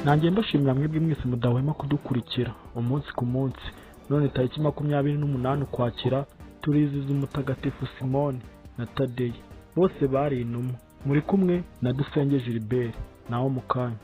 Nanjye mbashimira mwebwe mwese mudahwema kudukurikira umunsi ku munsi. None tariki 28 Ukwakira turiziza Umutagatifu Simoni na Tadeyo, bose bari intumwa. Muri kumwe na Dusenge Gilbert, naho mu kanya.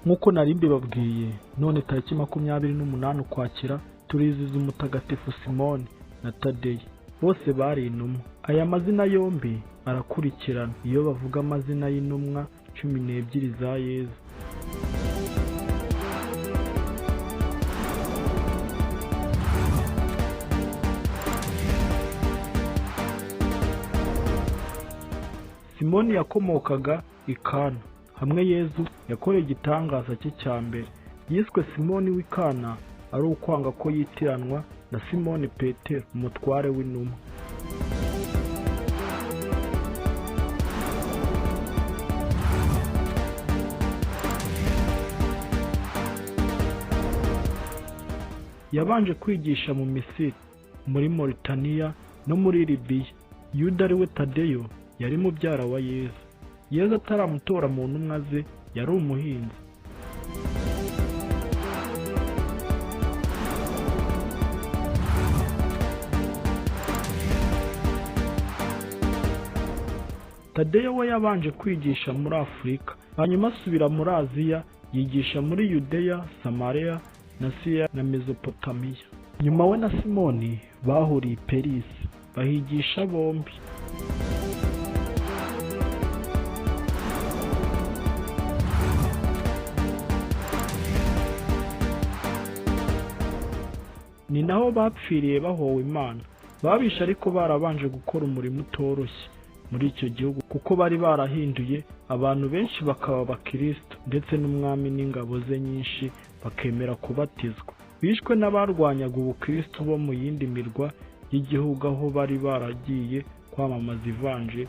Nk'uko nari mbibabwiye, none tariki 28 Ukwakira turiziza Umutagatifu Simoni na Tadeyo, bose bari intumwa. Aya mazina yombi arakurikirana iyo bavuga amazina y'intumwa 12 za Yezu. Simoni yakomokaga i Kana, hamwe Yezu yakoreye igitangaza cye cya mbere. Yiswe Simoni w'i Kana ari ukwanga ko yitiranwa na Simoni Petero, umutware w'intumwa. Yabanje kwigisha mu Misiri, muri Mauritania no muri Libiya. Yuda ariwe Tadeyo yari mubyara wa Yezu. Yezu ataramutora mu ntumwa ze yari umuhinzi. Tadeyo we yabanje kwigisha muri Afurika, hanyuma asubira muri Aziya, yigisha muri Yudeya, Samariya na Siriya na Mezopotamiya. Nyuma we na Simoni bahuriye i Perisi, bahigisha bombi. Ni naho bapfiriye bahowe Imana. Babishe ariko barabanje gukora umurimo utoroshye muri icyo gihugu, kuko bari barahinduye abantu benshi bakaba abakristo, ndetse n'umwami n'ingabo ze nyinshi bakemera kubatizwa. Bishwe n'abarwanyaga ubukristo bo mu yindi mirwa y'igihugu aho bari baragiye kwamamaza ivanjiri.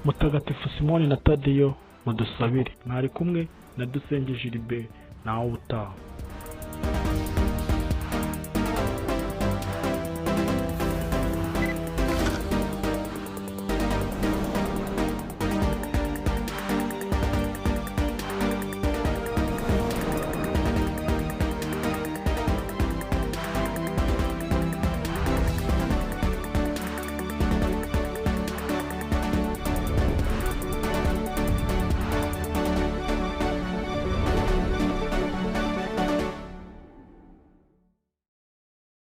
Mutagatifu Simoni na Tadeyo mudusabire. Mwari kumwe na Dusenge Gilbert, nawe utaha.